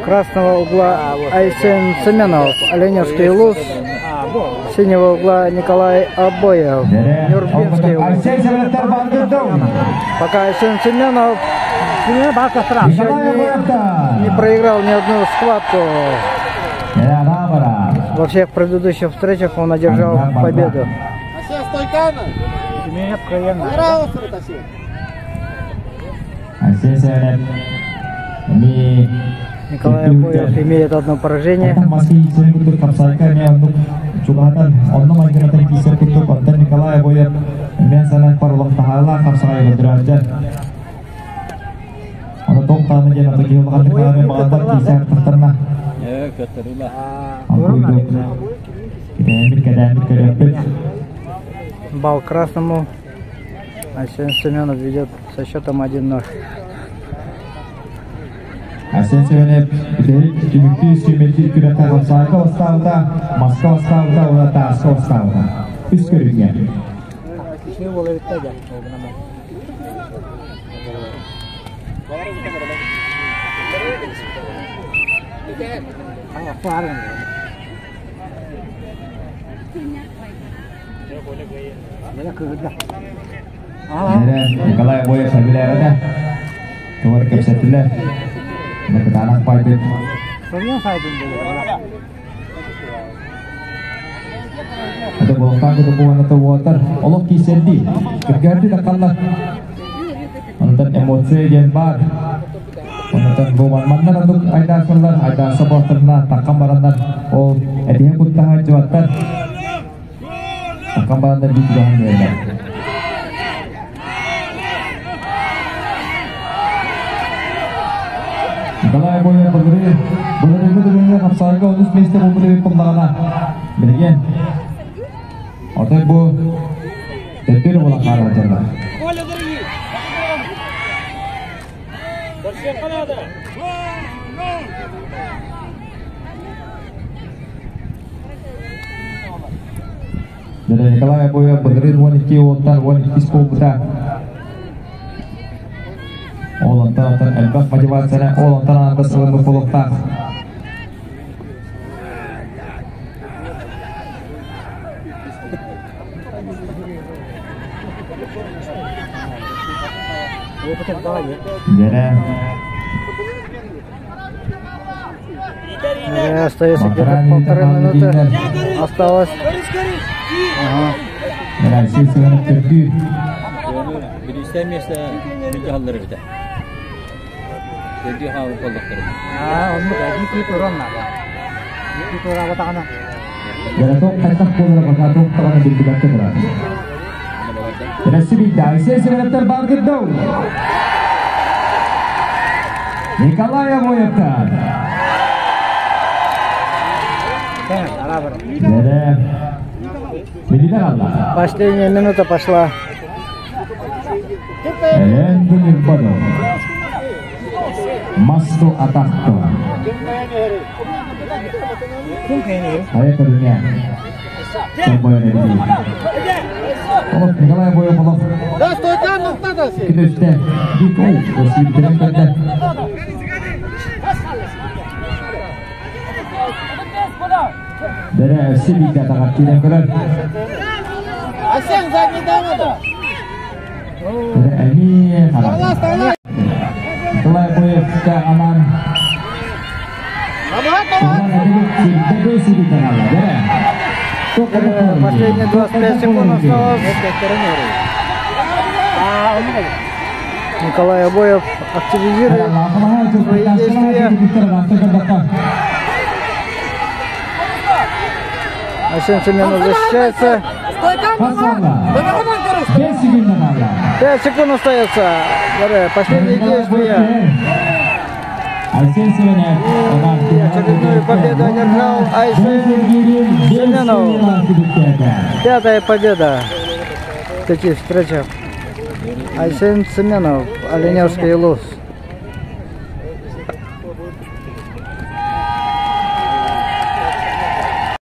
Красного угла Айсен Семенов, Оленевский улус. Синего угла Николай Обоев, Нюрбинский улус. Пока Айсен Семенов еще не, не проиграл ни одну схватку. Во всех предыдущих встречах он одержал победу. Николай Обоев имеет одно поражение. Николай Обоев Бал красному. Айсен Семенов ведет со счетом 1-0. Арсен Семенов бүтэһик түмүктүү сүүмэрдиир күрэххэ хапсаҕайга бастаабыта, маска бастаабыта уонна тааска бастаабыта. Үс көрүҥҥэ. Николай Обоев билээрэтэ. Тугар кэпсэттилэр. Кытаанах пайбыт. Это болоқтан кыты буғаната уотар. Олох кисерди. Кыргарды да қалла. Онтан эмоция диэн бар. Онтан бу маннан андук айдаасалар, айдааса боқтарына таққан барандар. Ол әдейі куттаға жуаттар. Таққан барандар бит жуан берді. Николай Боев былыры, былыры дүние қапсарға 13 месте болды деп бұлдағана. Білген. Отай бу тәттері бола қара жарды. Николай Боев былыры 12 оттан 12 болбута. Олонтан отан элбэх мотивацияны олонтан ананда сылымы болуқтақ. Дәрі. Остается где-то полторы минуты. Осталось. Ага. Николай Обоевтан. Последняя минута пошла. Mastu atahto. Ayo ke dunia. Олох Николай Обоев олох. Күнүстэ дик оу осибитирен көрдө. Дәрі сибитә тағар кирен көрөр. Дәрі әми қарап. Николай Обоевка аман. Последние 25 секунд осталось. Николай Обоев активизирует свои действия. Айсен Семенов защищается. 5 секунд остается. Последние действия. И очередную победу одержал Айсен Семенов. Пятая победа в пяти встречах. Айсен Семенов, Оленевский улус.